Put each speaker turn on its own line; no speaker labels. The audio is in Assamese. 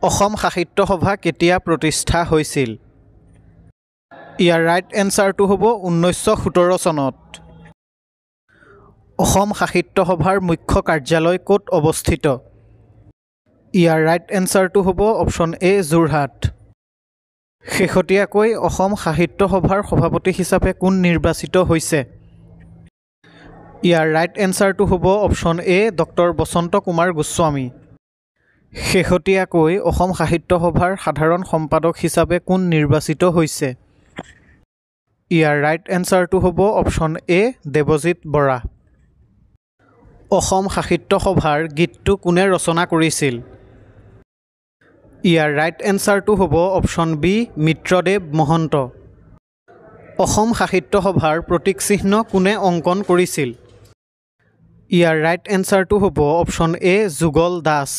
অসম সাহিত্য সভা কেতিয়া প্ৰতিষ্ঠা হৈছিল? ইয়াৰ ৰাইট এনচাৰটো হ'ব 1917 চনত। অসম সাহিত্য সভাৰ মুখ্য কাৰ্যালয় ক'ত অৱস্থিত? ইয়াৰ ৰাইট এনচাৰটো হ'ব অপশ্যন এ, যোৰহাট। শেহতীয়াকৈ অসম সাহিত্য সভাৰ সভাপতি হিচাপে কোন নিৰ্বাচিত হৈছে? ইয়াৰ ৰাইট এনচাৰটো হ'ব অপশ্যন এ, ডক্টৰ বসন্ত কুমাৰ গোস্বামী। শেহতীয়াকৈ অসম সাহিত্য সভাৰ সাধাৰণ সম্পাদক হিচাপে কোন নিৰ্বাচিত হৈছে? ইয়াৰ ৰাইট এনচাৰটো হ'ব অপশ্যন এ, দেৱজিৎ বৰা। অসম সাহিত্য সভাৰ গীতটো কোনে ৰচনা কৰিছিল? ইয়াৰ ৰাইট এনচাৰটো হ'ব অপশ্যন বি, মিত্ৰদেৱ মহন্ত। অসম সাহিত্য সভাৰ প্ৰতীক চিহ্ন কোনে অংকন কৰিছিল? ইয়াৰ ৰাইট এনচাৰটো হ'ব অপশ্যন এ, যুগল দাস।